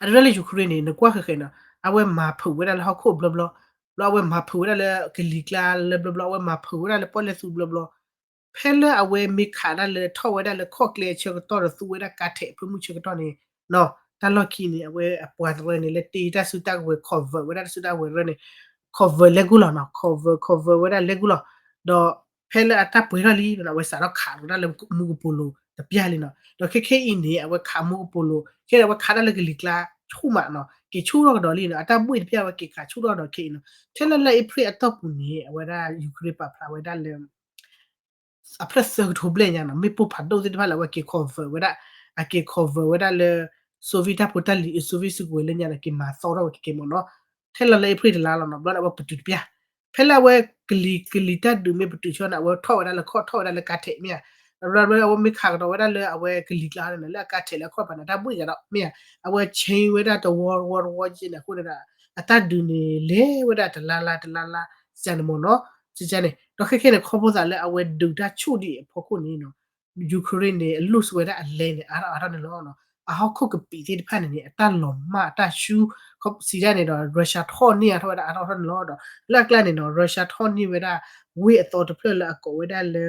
အတရၢလၢ Ukraine န့ၣ် နကွၢ်ဃဲၤဃဲၤနီၤ အဝဲမၤဖုးဝဲဒၣ်လၢဟီၣ်ခိၣ်ဘျီဘျီ, ဘျီအဝဲမၤဖုးဝဲဒၣ်လၢကလံၤကျါလၢဘျီဘျီ, အဝဲမၤဖုးဝဲဒၣ်လၢပီၣ်လဲၣ်သူဘျီဘျီ, ဖဲလၢအဝဲမ့ၢ်ခးဒၣ်လၢထီၣ်ဝဲဒၣ်လၢခီၣ်ကျဲအဆၢကတီၢ်ဒီးသူဝဲဒၣ်ကါထဲးအဖၢမုၢ်ဆၢကတီၢ်န့ၣ်, တၢ်လီၢ်ခံန့ၣ် အဝဲအပှၤတရၢန့ၣ် လၢတ့တၢ်စုတၢ်ကဝဲၤ convert ဝဲဒၣ်တၢ်စုတၢ်ကဝဲၤတရၢန့ၣ် convert လဲၤကူၣ်လီၤနီၤ, convert convert ဝဲဒၣ်လဲၤကူၣ်လီၤ, ဒီးဖဲလၢအတၢ်ပှဲၤထီၣ်လံ အဝဲစးထီၣ်ခးဝဲဒၣ်လၢမူကပိာ်လိၤတပျၢ်လံနီၤ, ဒီးခဲခဲအံၤန့ၣ် အဝဲခးမူကပိာ်လိၤ ခဲအံၤအဝဲခးဒၣ်လၢကလံၤကျါဆူၣ်မးနီၤ, က့ၤဆူၣ်ထီၣ်ကဒီးလံနီၤ, အတၢ်ဘှ့ၣ်တပျၢ်ဝဲက့ၤခးဆူၣ်ထီၣ်ဒီးခဲအံၤနီၤ, ထဲလၢလါအ့ဖြ့ၣ်အတီၢ်ပူၤန့ၣ် အဝဲဒၣ် Ukraine ပာ်ဖျါဝဲဒၣ်လၢ အဖျၢၣ်သၢကထိဘျဲၣ်ညါနီၤ, မ့ၣ်ပိၢ်ဖးဒိၣ်သ့ၣ်တဖၣ်လၢအဝဲက့ၤ convert ဝဲဒၣ်, အက့ၤ convert ဝဲဒၣ်လၢ Soviet တၢ်ဖိတၢ်လံၤ Soviet စုကဝဲၤလၢညါဒီးက့ၤမၤသီထီၣ်ဝဲက့ၤက့ၤမ့ၢ်နီၤ, ထဲလၢလါအ့ဖြ့ၣ်တလါလီၤနီၤ, ဘျီန့ၣ်အဝဲပတုာ်တပျၢ်, ဖဲလၢအဝဲကလံၤကလံၤတၢ်ဒုးမ့ၢ်ပတုာ်ဆၢန့ၣ် အဝဲထီၣ်ဝဲဒၣ်လၢခီၣ်ထီၣ်ဝဲဒၣ်လၢကါထဲးမ့ၢ်ဧါ, ဘျီဘျီအဝဲမ့ၢ်ခးကဒီးဝဲဒၣ်လၢအဝဲကလံၤကျါန့ၣ် လၢအကါထဲးလၢအခီၣ်တဖၣ်န့ၣ် တၢ်ဘှ့ၣ်ကဒီးမ့ၢ်ဧါ, အဝဲ change ဝဲဒၣ်တဝီတဝီတဝီက့န့ၣ် အဃိန့ၣ်ဒီး အတၢ်ဒုးန့ၣ်လဲၤဝဲဒၣ်တလါလါတလါလါ စန့ၣ်မ့ၢ်နီၤ, စန့ၣ်, ဒီးခဲခဲန့ၣ် ခီဖျိသးလၢအဝဲဒုးတၢ်ဆူၣ်ဒံးအဖီခိၣ်န့ၣ်နီၤ, Ukraine န့ၣ် အ lose ဝဲဒၣ်အလဲန့ၣ် အါထီၣ်အါထီၣ်န့ၣ်လီၤ, အဟီၣ်ခိၣ်ကပံာ်သ့ၣ်တဖၣ်န့ၣ်န့ၣ် အတၢ်လီၤမၢ်အတၢ်ဆူၣ် စံးဒၣ်န့ၣ်ဒီး Russia ထီၣ်န့ၢ်အါထီၣ်ဝဲဒၣ်အါထီၣ်အါထီၣ်န့ၣ်လီၤ, ဒီး လၢအကျါန့ၣ်နီၤ Russia ထီၣ်န့ၢ်ဝဲဒၣ် ဝ့ၢ်အသီတဖျၢၣ်လၢအကိးဝဲဒၣ်လၢ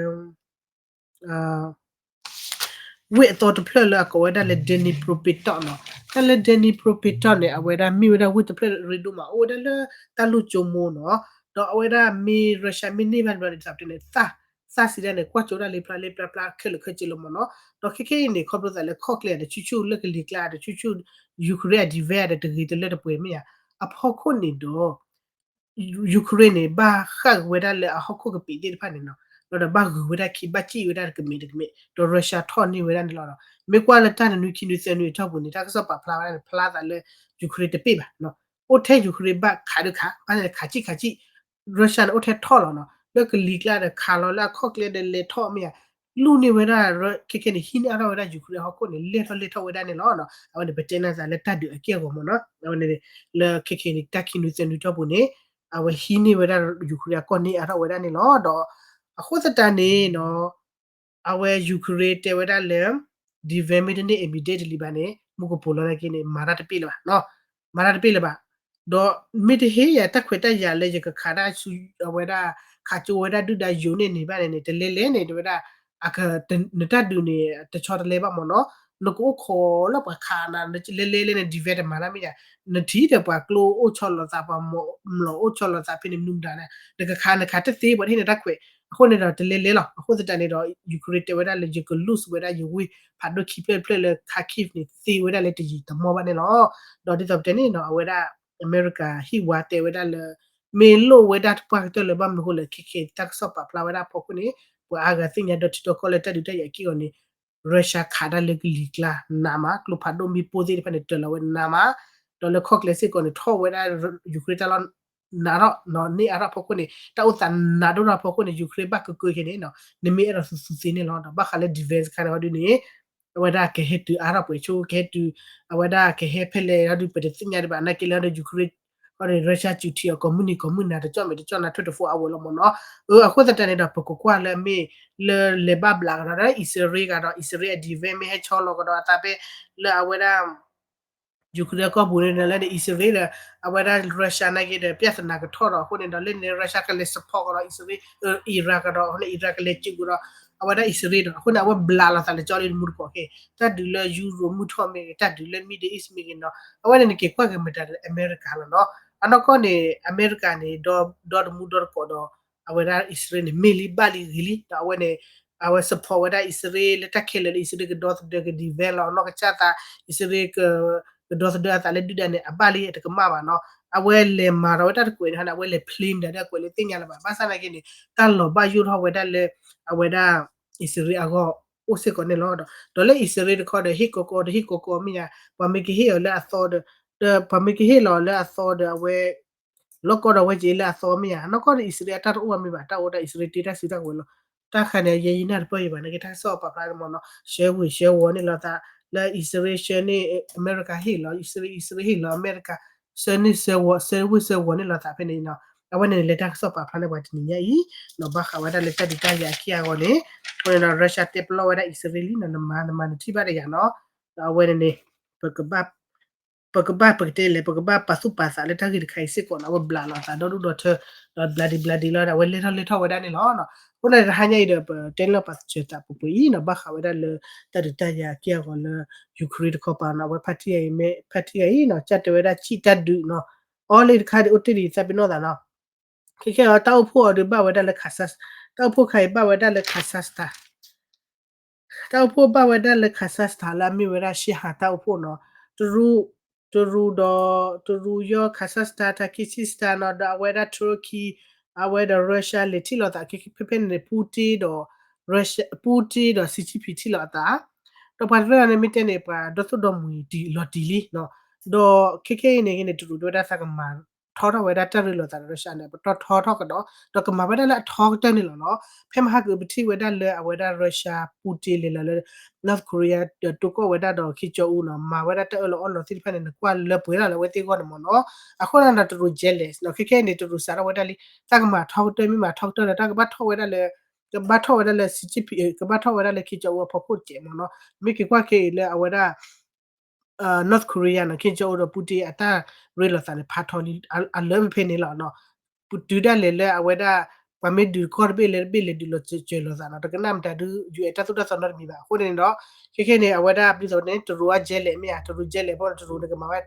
ဝ့ၢ်အသီတဖျၢၣ်လၢအကိးဝဲဒၣ်လၢ Dnipropetrovsk နီၤ, တၢ်လၢ Dnipropetrovsk န့ၣ် အဝဲဒၣ်မ့ၢ်ဝဲဒၣ်ဝ့ၢ်တဖျၢၣ်ရ့ဒိၣ်မး အိၣ်ဝဲဒၣ်လၢတၢ်လိၣ်ကၠိမိၢ်နီၤ, ဒီးအဝဲဒၣ်မ့ၢ် Russia မ့ၢ်န့ၢ်ဘၣ်တဘျီန့ၣ် ဒ်သိးပတဲန့ၣ် သၣ် သၣ်စံးဒၣ်န့ၣ် ကွၢ်ကၠိဒၣ်လၢဖျါလၢဖျါဖျါခဲလၢာ်ခဲဆ့လီၤမ့ၢ်နီၤ, ဒီးခဲခဲအံၤန့ၣ် ခီဖျိသးလၢခီၣ်ကျဲဒီးဆူၣ်ဆူၣ် လၢကလံၤကျါဒီးဆူၣ်ဆူၣ် Ukraine အ defense ဒီးတဂ့ၤတလၢတပှဲၤမ့ၢ်ဧါ, အဖီခိၣ်န့ၣ်ဒီး Ukraine န့ၣ် ဘၣ်ဃၣ်က့ၤဝဲဒၣ်လၢအဟီၣ်ခိၣ်ကပံာ်သ့ၣ်တဖၣ်န့ၣ်နီၤ, ဒီးဘၣ်ဂုၤဝဲဒၣ်ခံ ဘၣ်စံၣ်ဝဲဒၣ်တကမံးတကမံး ဒီး Russia ထီၣ်န့ၢ်ဝဲဒၣ်န့ၣ်လီၤ. မ့ၢ်ကွၢ်လၢတၢ်တနွံခံနွံသၢနွံအတီၢ်ပူၤန့ၣ် တၢ်ကစီၣ်ပာ်ဖျါဝဲဒၣ်န့ၣ် ဖျါသးလၢ Ukraine တပ့ၢ်ဘၣ်, အိၣ်ထဲ Ukraine ဘၣ်ခးဒုးခး ဘၣ်ခးစံၣ်ခးစံၣ် Russia န့ၣ် အိၣ်ထဲထီၣ်လီၤနီၤ, လၢကလံၤကျါဒီးခးလီၤ လၢအခီၣ်ကျဲဒီးလဲၤထီၣ်မ့ၢ်ဧါ, လူၢ်န့ၢ်ဝဲဒၣ် ခဲခဲန့ၣ် ဟံးန့ၢ်အါထီၣ်ဝဲဒၣ် Ukraine အဟီၣ်ခိၣ်န့ၣ် လဲၢ်ထီၣ်လဲၢ်ထီၣ်ဝဲဒၣ်န့ၣ်လီၤ. အဝဲန့ၣ် ပတဲနၢ်သးလၢတၢ်ဒုးအက့ၢ်အဂီၤမ့ၢ်နီၤ, အဝဲန့ၣ် လၢခဲခဲန့ၣ် တၢ်ခံနွံသၢနွံတီၢ်ပူၤန့ၣ် အဝဲဟံးန့ၢ်ဝဲဒၣ် Ukraine အကီၢ်န့ၢ်အါထီၣ်ဝဲဒၣ်န့ၣ်လီၤ. ဒီးအဃိသတးန့ၣ်နီၤ အဝဲ Ukraine တဲဝဲဒၣ်လၢ defense မ့ၢ်တန့ၢ် immediately ဘၣ်န့ၣ် မူကပိာ်လိၤနာ်က့န့ၣ် မၤတၢ်တပ့ၢ်လၢၤဘၣ်, မၤတၢ်တပ့ၢ်လၢၤဘၣ်, ဒီးမ့ၢ်တဟ့ၣ်ယၤတၢ်ခွဲးတၢ်ယာ်လၢယကခးဒၣ်ဆူ အဝဲဒၣ် ခးကၠိဝဲဒၣ်ဒုၣ်ဒါယိၤန့ၢ်န့ၣ်ဘၣ်န့ၣ်န့ၣ် တလဲၤလဲၤန့ၣ် တဲဝဲဒၣ် နတၢ်ဒုးန့ၣ် တဆီတလဲဘၣ်မ့ၢ်နီၤ, နကအိၣ်ခိးလၢပှၤခးနၤ လဲၤလဲၤလဲၤန့ၣ် defense တမၤလၢမ့ၢ်ယါ, နထံၣ်ဒီးပှၤကျိအိၣ်ဆီလီၤသး ပှၤမီၤလီၤအိၣ်ဆီလီၤသးဖဲန့ၣ် မနုၤမတၤန့ၣ် နကခးနခးတသ့ ပှၤတဟ့ၣ်နၤတၢ်ခွဲး. အဃိန့ၣ်ဒီး တလဲၤလဲၤလီၤ. အဃိသတးန့ၣ်ဒီး Ukraine တဲဝဲဒၣ်လၢ ယက lose ဝဲဒၣ်ယဝ့ၢ်ဖးဒိၣ်ခံဖျၢၣ်တဖျၢၣ်လၢ Kharkiv န့ၣ် သ့ဝဲဒၣ်လၢတယံာ်တမီၢ်ဘၣ်န့ၣ်လီၤ. ဒီးဒ်သိးပတဲန့ၣ်နီၤ အဝဲဒၣ် အမဲရကၤဟံၣ်ဝါတဲဝဲဒၣ်လၢ မ့ၢ်လိၣ်ဝဲဒၣ်တပှၢ်ကတၢၢ်လၢ ဘၣ်မနုၤဃိလဲၣ် ခဲခဲတၢ်ကစီၣ်ပာ်ဖျါဝဲဒၣ်အဖီခိၣ်န့ၣ် ပှၤအါဂၤသ့ၣ်ညါဒီးထံဒီကီၢ်လၢတၢ်ဒုးတၢ်ယၤအက့ၢ်အဂီၤန့ၣ် Russia ခးဒၣ်လၢကလံၤကျါနးမး ကျိဖးဒိၣ်မ့ၣ်ပိၢ်သ့ၣ်တဖၣ်န့ၣ် တၢၤလီၤဝဲနးမး ဒီးလၢခီၣ်ကျဲစ့ၢ်ကီးန့ၣ် ထီၣ်ဝဲဒၣ် Ukraine တၢ်လီၢ်နးထီၣ် န့ၢ်အါထီၣ်အဖီခိၣ်န့ၣ် တၢ်အိၣ်သးနးဒိၣ်ထီၣ်အဖီခိၣ်န့ၣ် Ukraine ဘၣ်ကကၢခဲန့ၣ် နမ့ၢ်အဲၣ်ဒိးသူသူသ့န့ၣ်လီၤ. ဒီးဘၣ်ဃးလၢ defense ခါန့ၣ်ဟီဒုန့ၣ် အဝဲဒၣ်ကဟဲတုၤအါထီၣ်ပှဲၤဆိ ကဟဲတုၤ အဝဲဒၣ်ကဟဲဖဲလဲၣ်ဟီဒု ပတသ့ၣ်ညါဒံးဘၣ် နာ်က့လၢဟီဒု Ukraine ဟီဒု Russia စူၤထံအီၤ ကိးမုၢ်နံၤကိးမုၢ်နၤ တကၠီၣ်မဲာ်တကၠီၣ်နၤ twenty-four hour လီၤမ့ၢ်နီၤ. အဃိသတးန့ၣ်ဒီး ပကကွၢ်လၢအမ့ၢ်လၢလဲၤဘၣ်ဘျးကဒီး အံၣ်စရ့လးကဒီး အံၣ်စရ့လးအ defense မ့ၢ်ဟဲဆီလီၤကဒီးအသးဖဲ လၢအဝဲဒၣ် Ukraine ကီၢ်ပူၤန့ၣ်ဒီး လၢန့ၣ် အံၣ်စရ့လးဒီး အဝဲဒၣ် Russia နာ်က့ဒီး ပြဿနာကထီၣ်ဒီး အဃိန့ၣ်ဒီး လၢန့ၣ် Russia ကလဲၤ support ကဒီး အံၣ်စရ့လး Iran ကဒီး အဃိန့ၣ် Iran ကလဲၤစူးကဒီး အဝဲဒၣ်အံၣ်စရ့လးဒီး အဃိန့ၣ် အဝဲဘျးလိာ်သးလၢကၠီလံတမူတကိးခဲ တၢ်ဒုးလၢ Europe မုၢ်ထီၣ်မ့ၢ်ဂ့ၤ တၢ်ဒုးလၢ Middle East မ့ၢ်ဂ့ၤနီၤ အဝဲန့ၣ်နက့ၤကွၢ်က့ၤမတၤဒီး အမဲရကၤလီၤနီၤ. အနီၢ်ကီၢ်န့ၣ် အမဲရကၤန့ၣ် ဒီတမူဒီတကိးဒီး အဝဲဒၣ်အံၣ်စရ့လးန့ၣ် မ့ၢ်လံဘၣ်လံဂ့ၤလံ ဒီးအဝဲန့ၣ် အဝဲ support ဝဲဒၣ်အံၣ်စရ့လးလၢတၢ်ခဲလၢာ်လၢအံၣ်စရ့လးကဒီသဒၢ က defense လီၤ နီၢ်ကစၢ်သး အံၣ်စရ့လး ကဒီသဒၢအသးလၢဒုၣ်ဒါန့ၣ် အဘၣ်လံ အတကမၣ်ဘၣ်နီၤ. အဝဲလဲၤမၤထီၣ်ဝဲတၢ်တကွဲးန့ၣ်ဟီန့ၣ် အဝဲလဲၤ plan မတၤဒီးအကွဲးလၢသ့ၣ်ညါလၢၤဘၣ်. ဘၣ်ဆၣ်နာ်က့န့ၣ် တၢ်လီၤဘၣ်ယိၣ်ထီၣ်ဝဲဒၣ်လၢ အဝဲဒၣ် အံၣ်စရ့လးအဂီၢ် အိၣ်စ့ၢ်ကီးန့ၣ်လီၤ. ဒီးလၢအံၣ်စရ့လးတခီဒီး ဟ့ၣ်ကီကီဒီးဟ့ၣ်ကီကီမ့ၢ်ယါ ပှၤမ့ၢ်ကဟ့ၣ်အီၤလၢအသီဒီး ဒီးပှၤမ့ၢ်ကဟ့ၣ်လီၤလၢအသီဒီး အဝဲ လီၢ်ကီၢ်ဒီးဝဲက့ၤလၢအသီမ့ၢ်ယါ အနီၢ်ကီၢ်ဒီးအံၣ်စရ့လးအတၢ်တအိၣ်ဘၣ်မ့ၢ်ဘၣ် တၢ်အိၣ်ဒၣ်အံၣ်စရ့လးတ့တၢ်စုတၢ်ကဝဲၤလီၤ. တၢ်ခါန့ၣ် ယဲယနၢ်တပၢၢ်ယံၤဘၣ် နာ်က့တၢ်ကစီၣ်ပာ်ဖျါန့ၣ်မ့ၢ်နီၤ ဆှၢဝ့ၤဆှၢဝီၤန့ၢ်လိာ်သး လၢအံၣ်စရ့လးဆှၢန့ၢ် အမဲရကၤဟ့ၣ်လီၤ အံၣ်စရ့လး အံၣ်စရ့လးဟ့ၣ်လီၤ အမဲရကၤ ဆှၢန့ၢ်ဆှၢဝ့ၤဆှၢဝီၤန့ၢ်လိာ်သးဖဲန့ၣ်နီၤ. အဝဲန့ၣ်လၢတၢ်ကစီၣ်ပာ်ဖျါန့ၢ်ပှၤတနံၤညါအံၤ နီၤဘၣ်ဃးဝဲဒၣ်လၢတၢ်ဒုးတၢ်ယၤအက့ၢ်အဂီၤန့ၣ် အဃိန့ၣ်ဒီး Russia တဲပလီၢ်ဝဲဒၣ်အံၣ်စရ့လးလံနီၤ နမၤနမၤနထံၣ်ဘၣ်ဒီးယၤနီၤ. ဒီးအဝဲန့ၣ်န့ၣ် ပကဘၣ် ပကဘၣ်ပကတဲလဲၣ် ပကဘၣ်ပာ်သူၣ်ပာ်သးလၢတၢ်ဂ့ၢ်တခါအံၤစ့ၢ်ကီးနီၤ အဝဲဘျးလိာ်သးဒီဒူၣ်ဒီထၢ ဒီးဘျးဒံးဘျးဒံးလီၤဒီး အဝဲလဲၤထီၣ်လဲၤထီၣ်ဝဲဒၣ်န့ၣ်လီၤ. အဃိန့ၣ်တဟါညါအံၤဒီး ပတဲလီၤပာ်စၢၤသးပှဲၤပှဲၤအံၤနီၤ ဘၣ်ဃးဝဲဒၣ်လၢတၢ်ဒုးတၢ်ယၤအက့ၢ်အဂီၤလၢ Ukraine တခီပၤနီၤ အဝဲဖါတံၢ်အံၤမ့ၢ် ဖါတံၢ်အံၤနီၤ ကၢ်တဲဝဲဒၣ်ဆံၣ်တၢ်ဒုးနီၤ အီလ့ၣ်တခါဒံးအိၣ်တ့ၢ်ဒံးသးပ့ၤနီၣ်သးနီၤ ခဲခဲအီၤ တၢ်အိၣ်ဖှိၣ်အီၤဒီးဘၣ်ဝဲဒၣ်လၢ Kazakhstan တၢ်အိၣ်ဖှိၣ်ခါအံၤဘၣ်ဝဲဒၣ်လၢ Kazakhstan တၢ်အိၣ်ဖှိၣ်ဘၣ်ဝဲဒၣ်လၢ Kazakhstan လၢအမ့ၢ်ဝဲဒၣ် ရှံဟး တၢ်အိၣ်ဖှိၣ်နီၤ တရူး တရူးဒီး တရူးယီၢ် Kazakhstan တၢ် Kyrgyzstan နီၤ ဒီးအဝဲဒၣ် Turkey အဝဲဒီး Russia လဲၤထံၣ်လိာ်သး ဖဲဖဲန့ၣ် Putin ဒီး Russia Putin ဒီး Xi Jinping ထံၣ်လိာ်အသး ဒီးပှၤတရၢန့ၣ်မ့ၢ်တဲန့ၣ် ပှၤဒီသိၣ်ဒီမူၤတံၢ်လီၤတံၢ်လံနီၤ ဒီးခဲခဲအံၤန့ၣ်ဂ့ၤန့ၣ် တရူးတဲဝဲဒၣ်သးကမၤထီထီၣ်ဝဲဒၣ်တၢ်ရ့လိာ်သးဒီး Russia န့ၣ် ပတီၢ်ထီထီၣ်ကဒီး ဒီးကမၤဝဲဒၣ်လၢအထီကတၢၢ်န့ၣ်လီၤနီၤ ဖဲမဟါကပထံၣ်ဝဲဒၣ်လၢအဝဲဒၣ် Russia Putin လဲၤလီၤလၢ North Korea ဒီးတိၢ်ကီၢ်ဝဲဒၣ်ဒီး Kim Jong Un နီၤ မၤဝဲဒၣ်တၢ်အၢၣ်လီၤအီလီၤသ့ၣ်တဖၣ်န့ၣ် နကွၢ်လၢပှဲၤထီၣ်လၢအဝဲသ့ၣ်အဂီၢ်န့ၣ်မ့ၢ်နီၤ အဃိန့ၣ်ဒီးတရူး jealous နီၤ ခဲခဲအံၤန့ၣ် တရူးစးထီၣ်ဝဲဒၣ်လံ တၢ်ကမၤထီကတၢၢ်မ့ၢ်မၤထီကတၢၢ်ဒီး တၢ်ကဘၣ်ထီၣ်ဝဲဒၣ်လၢ ကဘၣ်ထီၣ်ဝဲဒၣ်လၢ Xi Jinping ကဘၣ်ထီၣ်ဝဲဒၣ်လၢ Kim Jong Un အဖီခိၣ်တကဲးမ့ၢ်နီၤ မ့ၢ်က့ၤကွၢ်ခဲအံၤလၢအဝဲဒၣ် North Korea နီၤ Kim Jong Un ဒီး Putin အတၢ်ရ့လိာ်သးန့ၣ် ဖးထီလံ အလၢဖဲဖဲန့ၣ်လီၤနီၤ တုၤဒၣ်လဲာ်လၢအဝဲဒၣ် ပှၤမ့ၢ်ဒုးတကီၢ်တဘ့ၣ်လၢတဘ့ၣ်လဲၤဒုးလီၤစၢၤလိာ်သးနီၤ တကနၣ်မတၤဒုး ယူၤအဲၣ် တၢ်သိၣ်တၢ်သီနီတမံၤဘၣ် အဃိန့ၣ်ဒီး ခဲခဲန့ၣ် အဝဲဒၣ်ပျံၤသီန့ၣ် တရူးအ jealous မ့ၢ်ဧါ တရူး jealous ဖိန့ၣ် တရူးန့ၣ်ကမၤဝဲ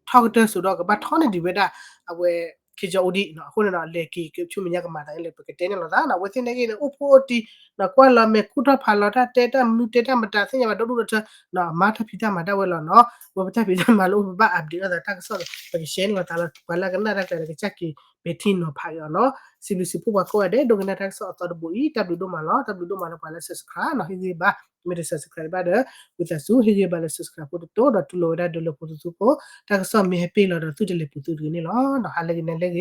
ထီကတၢၢ်စိဒီး ကဘၣ်ထီန့ၢ်ဒံးဝဲဒၣ် အဝဲ Kim Jong Un ဒံးနီၤ အဃိန့ၣ်ဒီး လဲၤက့ၤကဆူမဲာ်ညါကမၤသးလၢပကတဲန့ၣ်လိာ်သးနီၤ အဝဲသ့ၣ်နာ်က့န့ၣ် အိၣ်ဖှိၣ်အိၣ်တံၢ်နီၤ ကွၢ်လီၤမဲာ်ခူၣ်ထီၣ်ဖးလီၤတၢ်တဲတၢ်မနုၤတဲတၢ်မတၤသ့ၣ်ညါဘၣ်ဒီဒူၣ်ဒီထၢ နီၤ အမၤတၢ်ဖံးတၢ်မၤဒၣ်ဝဲလီၤနီၤ ဝဲပတၢ်ဖံးတၢ်မၤလၢအိၣ်ပဘၣ် update လိာ်သးတၢ်ကစီၣ်ဒီး ပက share န့ၢ်လိာ်သးလၢ ပှၤလၢအကနၣ်တၢ်ကျါဒီး ကစၢ်က့ၤပဲာ်ထံနီၤဖးက့ၤအီၤနီၤ စံးဘျုးစံးဖှိၣ်ပှၤကိးဂၤဒဲး ဒိကနၣ်တၢ်ကစီၣ်အသီတဘိအံၤ တၢ်ဘျုးဒိၣ်မးလီၤ တၢ်ဘျုးဒိၣ်မးလၢပှၤလၢ subscribe နီၤ ဟ့ၣ်ဂံၢ်ဘါ မ့ၢ်တ subscribe ဘၣ်ဒီး ဝံသးစူၤ ဟ့ၣ်ဂံၢ်ဘါလၢ subscribe ဖိတတိၤဒီးတူၢ်လိာ်ဝဲဒၣ်ဒိလၢဖိသသူဖိ တၢ်ကစီၣ်မ့ၢ်ဟဲပ့ၢ်လီၤဒီး သုတလဲၤပူၤသုတဂ့ၤန့ၣ်လီၤ ဒီးဟါလၢဂ့ၤနၤလၢဂ့ၤ